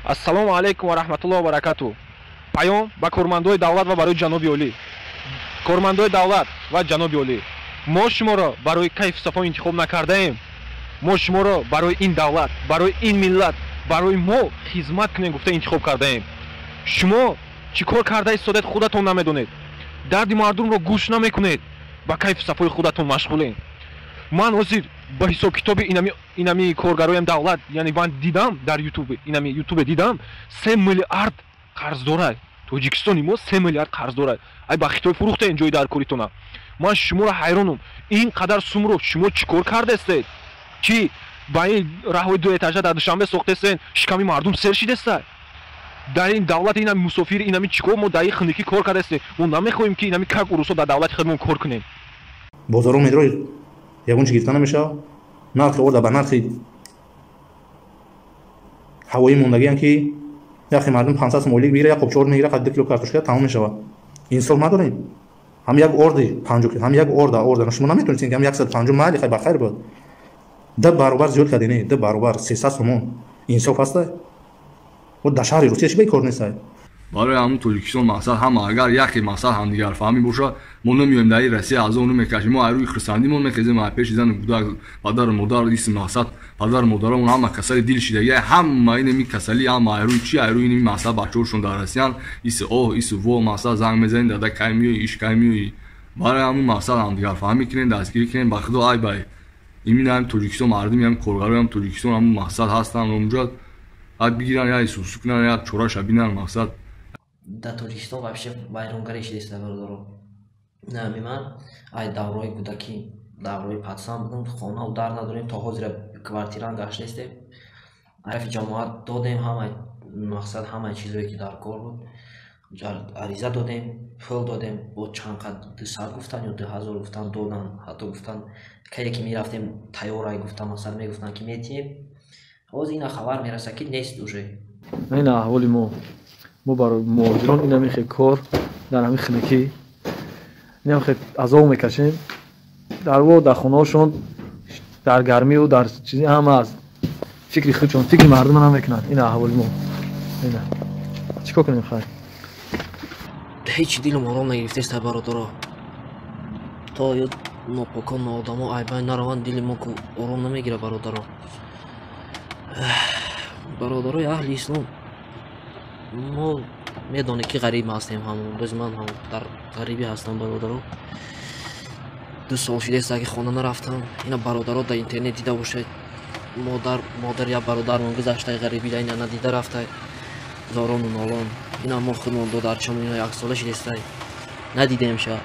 Ассалому алайкум ва раҳматуллоҳи ва баракатуҳ. Паём ба кормандои давлат ва барои ҷаноби олӣ. Кормандои давлат ва ҷаноби олӣ, мо шуморо барои кайфу сафо интихоб накардаем. Мо шуморо барои ин давлат, барои ин миллат, барои мо хизмат кунем гуфта интихоб кардаем. Шумо чӣ кор карда истодед, худатон намедонед. Дарди мардумро гӯш намекунед, ба кайфу сафои худатон машғулед. Ман ҳозир ба ҳисобкитоби инами коргароям давлат, яъне ман дидам дар ютуб, инами ютубе дидам, 3 миллиард қарз дорад. Тоҷикистони мо 3 миллиард қарз дорад. Ай ба Хитой фурӯхтаем ҷои даркоритона. Ман шуморо ҳайронам. Ин қадар сумро шумо чӣ кор кардастед? Чӣ ба ин раҳои дуэтажа дар Душанбе сохтестен, шиками мардум сер шидеста? Дар ин давлат инами мусофир, инами чӣ кор мо дар ин хунукӣ кор кардастем? Мо намехоҳем, ки инами как урусо дар давлати худмон кор кунем. Бозору медрои ягон чи гирифта намешавад. Нархи орда ба нархи ҳавоӣ мондагиам, ки яхе мардум 500 сом ойлик бигира, як қоб чор мегира, қад 2 кило картошка тамом мешавад. Инсоф надорем. Ҳам як орди 50, ҳам як орда шумо наметонистед, ки ҳам 150 майли хай ба хайр буд. 2 баробар зиёд кардем, 2 баробар 300 сомон. Инсоф ҳаста? Дар шаҳри Русия чӣ ба кор нестай? Барои ҳамун Тоҷикистон мақсад ҳама агар яке мақсад ҳамдигарфаҳмӣ бошад, мо намеоем дар ин Россия азоб намекашем. Мо айрӯи хурсандимон мехезем, ай пеши зану кӯдак, падару модар, исм мақсад падару модарамон ҳама касали дил шидагия, ҳама инами касали, ҳама айрӯи чи, айрӯи инами мақсад бачаҳошон дар Россиян, иси оҳ, иси во, мақсад занг мезанем, дада кай миёӣ, иш кай миёӣ. Барои ҳамун мақсад ҳамдигарфаҳмӣ кунем, дастгирӣ кунем. Ба худо ай бай имин ҳам Тоҷикистон мардуми ҳам коргарои ҳам Тоҷикистон ҳамун мақсад ҳастанд, онҷо ай бигиранд, я сусу кунанд, я чораша бинанд мақсад. Дар Тоҷикистон вообще вайронгарӣ шидеста, бародаро. Нами ман ай даврои кӯдакӣ, даврои патсан будам, хонаву дар надорем, то ҳозира квартираам гаштаистем. Арафи ҷамоат додем ҳама мақсад, ҳамаи чизое ки дар кор буд, ариза додем, пул додем, бо чанд қад 200 гуфтан ё 2000 гуфтан додан, ҳатто гуфтан кае ки мерафтем тайёрай гуфтан, масалан мегуфтанд ки метиҳем. Ҳозир ина хабар мераса, ки нест уже. Ин аҳволи мо барои муҳоҷирон инами хел кор дар ҳамин хунукӣ, инам хел азоб мекашем. Дар во дар хонаҳошон дар гармию дар чизи ҳама аз фикри худшон, фикри мардума намекунанд. Ин аҳволи мо. Ина чӣ кор кунем, хайр? Ҳеҷ дилам ором нагирифтеста, бародаро. То ё нопокон, ноодамо айбайн нараванд, дили мо ку ором намегира, бародаро. Бародарои аҳли ислом, мо медонем, ки ғариб ҳастем ҳамон рӯзи ман ҳам дар ғарибӣ ҳастам, бародаро. 2 сол шудеста, ки хона нарафтам. Ина бародаро дар интернет дида бошед, модар, модари як бародармон гузаштаи ғарибида, ина надида рафтай, зорону нолон. Ина мо худмон додарчамон ина яксола шудестай, надидемша.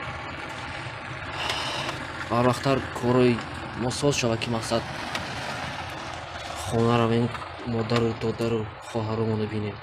Барвақттар корои мо соз шавад, ки мақсад хона равем, модару додару хоҳаромонро бинем.